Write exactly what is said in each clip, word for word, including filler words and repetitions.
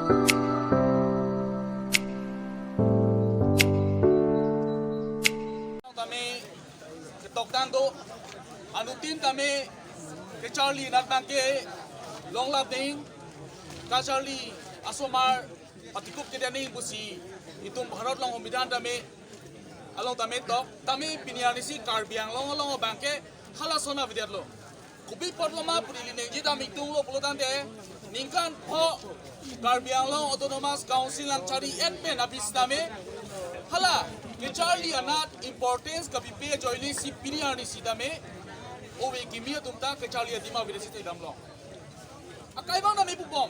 Tame ketokdang do, anuttin tame kecharli anat abangke longlap ding, kacharli asomar patikup kedaning pusi itum Bharat along omidan tame along tame tok, tame pini arnisi Karbi Anglong along abangke hala sona vidyat lo. Kopi apotlo ma puri ili ningje dam ingtung lo pulo tangte, ningkan pho Karbi Anglong Autonomous Council nangchari-et pen abis tame hala kecharli anat importance kapipe ajoine si pini arnisi tame ove kimi atum ta kecharli adim avedetsi thekdamlo. Akai abang tame pubom,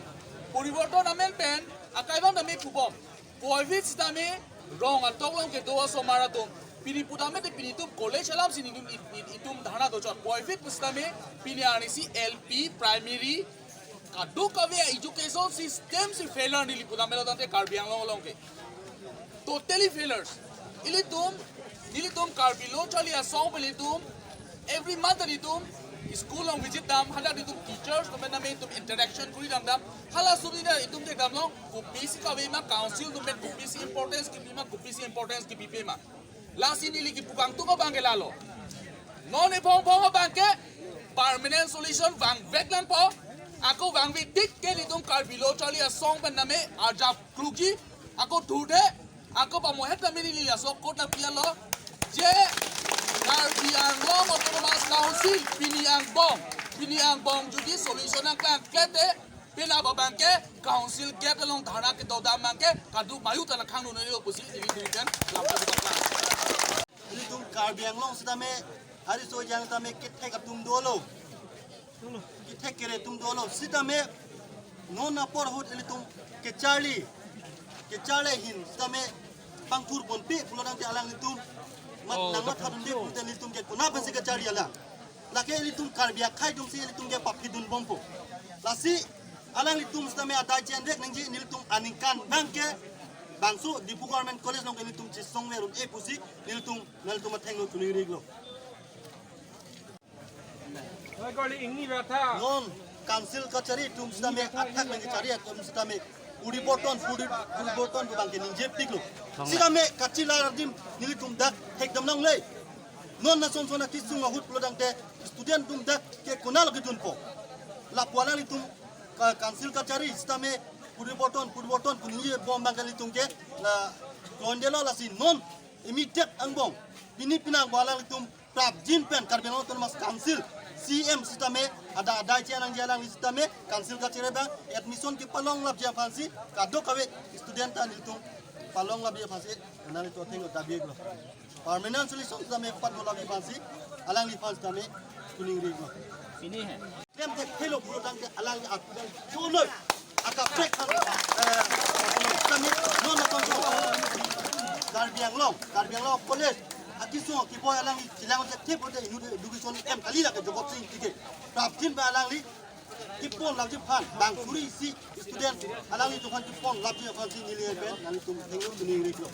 poriborton amen pen akai abang tame pubom. Puvoiphit sitame rong atok along kedo asomar atum, pini putame te pini itum college alam si nitum it-, it-, itum dharna dochot. Puvoiphit pusitame pini arnisi L P, primary, kadokave education system si failure neli putame lo tangte Karbi Anglong along ke. Totally failures. Ilitum, nelitum Karbi Lo Charli Asong pen ilitum every month ilitum school along visit dam, hadak ilitum teachers atum pen tame itum interaction kuri dam dam. Hala suri da itum thekdamlo, kopisi kave ma, council atum pen kopisi importance kipi ma, kopisi importance kipipe ma. Lasi neli kipu kangtung abangke lalo. Non ephong phong abangke permanent solution vangvek nangpo. Ako vangvek tik ke nelitum Karbi Lo Charli Asong pen tame arjap kluji, ako thurthe, ako pamohet tame neli laso kot nangpi-etlo. Je Karbi Anglong Autonomous Council pini angbong, pini angbong jodi solution nangklang klete, penap abangke council gate along dharna kedo dam abangke kaduk mayu ta nangkhang nunelo pusi neli dui pen lam. Ilitum Karbi Anglong sitame, hari so jang tame kethek atum dolo, kethek kere atum dolo sitame, non apor ahut ilitum kecharli, kecharli ahin sitame pangthur ponpe pulo tangte alanglitum mat, oh, nangmatha dunde pulote ilitum ke konat pensi kecharli alang. Lake ilitum Karbi akhei atum si ilitum ke paphi dunbompo. Lasi alanglitum sitame adai chenrek nangji, nelitum aningkan abangke bangso Diphu Government College along ke nelitum chesongver un-e pusi nelitum, nelitum athengno choningri iklo. Non council kachari atum sitame athak nangkachari atum sitame poriborton, pori-, poriborton abangke ningje piklo. Sitame kachilar adim nelitum dak thekdam nangle. Non lason son akisung ahut pulo tangte student atum dak ke konatlo kedunpo. Lapu alanglitum ka-, council kachari sitame poriborton, poriborton pu ningjebom abangke ilitum ke la klondelo, lasi non immediate angbong, pini pini angbong alanglitum prapjin pen Karbi Anglong Autonomous Council C M sitame ada adai chenangji alangli sitame council kachari abang admission kepalonglapji aphansi kadokave student ta nelitum palonglapji aphansi nanglitum athengno dabi iklo. Permanent solution sitame patnolapji aphansi alangliphan sitame choningri iklo. Ini hai. Klem thekthe lo pulo tangte alangli akudang chonoi akaprek khan, eh, kami non na konsol Karbi Anglong, Karbi Anglong College akisung akiboi alangli chelang thekthe pulote inut education M kali lake Jagat Sing Engti ke. Prapjin pen alangli keponlapji aphan, bang suri isi student alanglitum aphan keponlapji aphansi neli pen nanglitum athengno choningri iklo.